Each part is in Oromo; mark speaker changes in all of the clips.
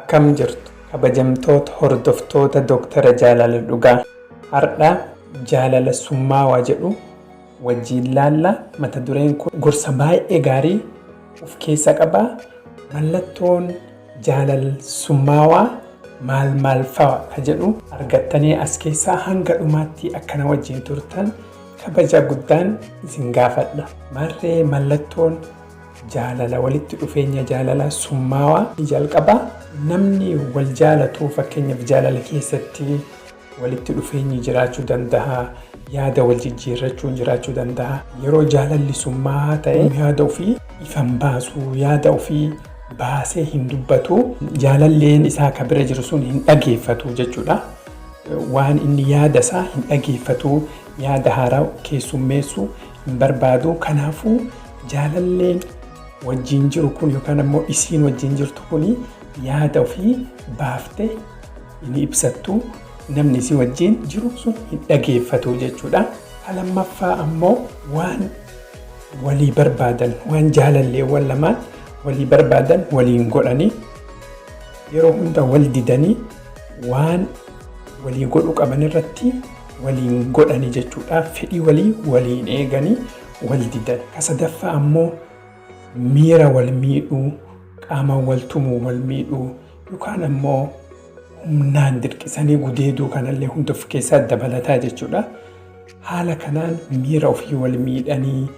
Speaker 1: Akkam jirtu kabajamtoota hordoftoota Dooktara Jaalala Dhugaa. Har'a jaalala summaawaa jedhu wajjiin laalla. Mata dureen kun gorsa baay'ee gaarii of keessa qaba. Mallattoon jaalala summaawaa maal maal fa'a ka jedhu argattanii as keessaa hanga dhumaatti akkana wajjin turtan kabaja guddaan isin gaafadha. Maarree, mallattoon jaalala walitti dhufeenya jaalala summaawaa jalqaba, namni wal jaalatu, fakkeenyaaf jaalala keessatti walitti dhufeenyi jiraachuu danda'a, yaada wal jijjiirrachuun jiraachuu danda'a. Yeroo jaalalli summaawaa ta'e yaada ofii ifan baasu, yaada ofii baasee hin dubbatu, jaalalleen isaa ka bira jiru sun hin dhageeffatu jechuudha. Waan inni yaada isaa hin dhageeffatu, yaada haaraa keessummeessu hin barbaadu. Kanaafuu jaalalleen wajjin jiru kun yookaan ammoo isiin wajjin jirtu kun yaada ofii baaftee hin ibsattu, namni isii wajjin jiru sun hin dhageeffatu jechuudha. Lammaffaa ammoo waan walii barbaadan, waan jaalalleewwan lamaan walii barbaadan waliin godhanii, yeroo hunda wal didanii waan walii godhuu qaban irratti waliin godhanii jechuudha. Fedhii walii waliin eeganii wal didan. Ka sadaffaa ammoo miira wal miidhuu, qaama wal tumuu, wal miidhuu yookaan ammoo humnaan dirqisanii gudeeduu kanallee hunda of keessaa dabalataa jechuudha. Haala kanaan miira ofii wal miidhanii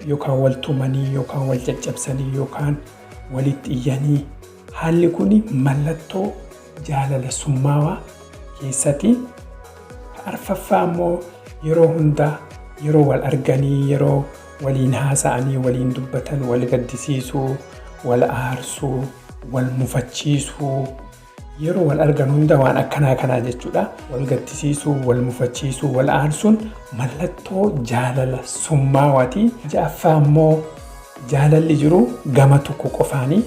Speaker 1: yookaan wal tumanii yookaan wal caccabsanii yookaan walitti iyyanii, haalli kun mallattoo jaalala summaawaa keessatti. Arfaffaa ammoo yeroo hundaa yeroo wal arganii, yeroo waliin haasa'anii, waliin dubbatan wal gaddisiisuu, wal aarsuu, wal mufachiisuu, yeroo wal argan hunda waan akkanaa kanaa jechuudha. Wal gaddisiisuu, wal mufachiisuu, wal aarsuun mallattoo jaalala summaawaati. Ja'affaa ammoo jaalalli jiru gama tokko qofaanii.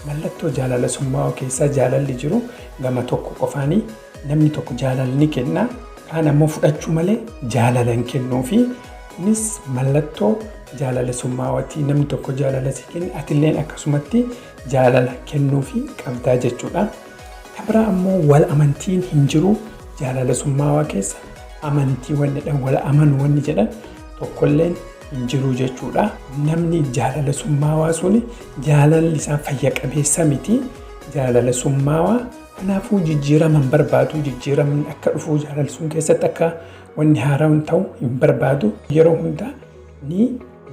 Speaker 1: Mallattoo jaalala summaawaa keessaa jaalalli jiru gama tokko qofaanii, namni tokko jaalala ni kenna, kaan ammoo fudhachuu malee jaalala hin kennuufi. Kunis mallattoo jaalala summaawaati. Namni tokko jaalala si kenne, atilleen akkasumatti jaalala kennuufi qabdaa jechuudha. Kan biraa ammoo wal amantiin hin jiru. Jaalala summaawaa keessa amantii wanni jedhan, wal amanu wanni jedhan tokkolleen hin jiru jechuudha. Namni jaalala summaawaa suni jaalalli isaa fayya qabeessa miti. Jaalala summaawaa kanaafuu jijjiirama hin barbaadu. Jijjiiramni akka dhufu, jaalala sun keessatti akka wanni haaraan ta'u hin barbaadu. Yeroo hundaa ni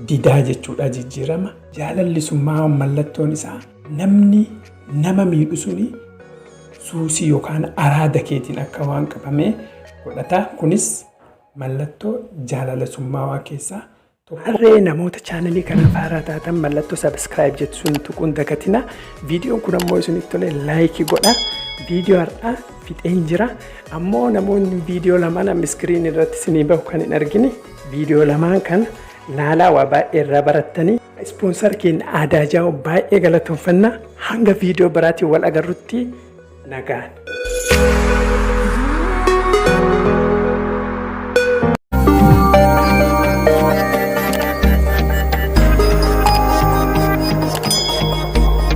Speaker 1: didaa jechuudha jijjiirama. Jaalalli summaawaan mallattoon isaa namni nama miidhu suni suusii yookaan araada keetiin akka waan qabamee godhata. Kunis mallattoo jaalala summaawaa keessaa tokko. Harree namoota chaanalii kanaaf haaraa taatan mallattoo subscribe jettu sun tuquun dagatina. Viidiyoon kun ammoo isinitti tole like godha. Viidiyoo har'aa fixeen jira. Ammoo namoonni viidiyoo lamaan amma screen irratti isinii bahu kan hin argine viidiyoo lamaan kana laalaa, waa baay'ee irraa barattanii. Sponsor keenya Aadaa Jaa'u baay'ee galatoonfanna. Hanga viidiyoo biraatiin wal agarrutti nagaan.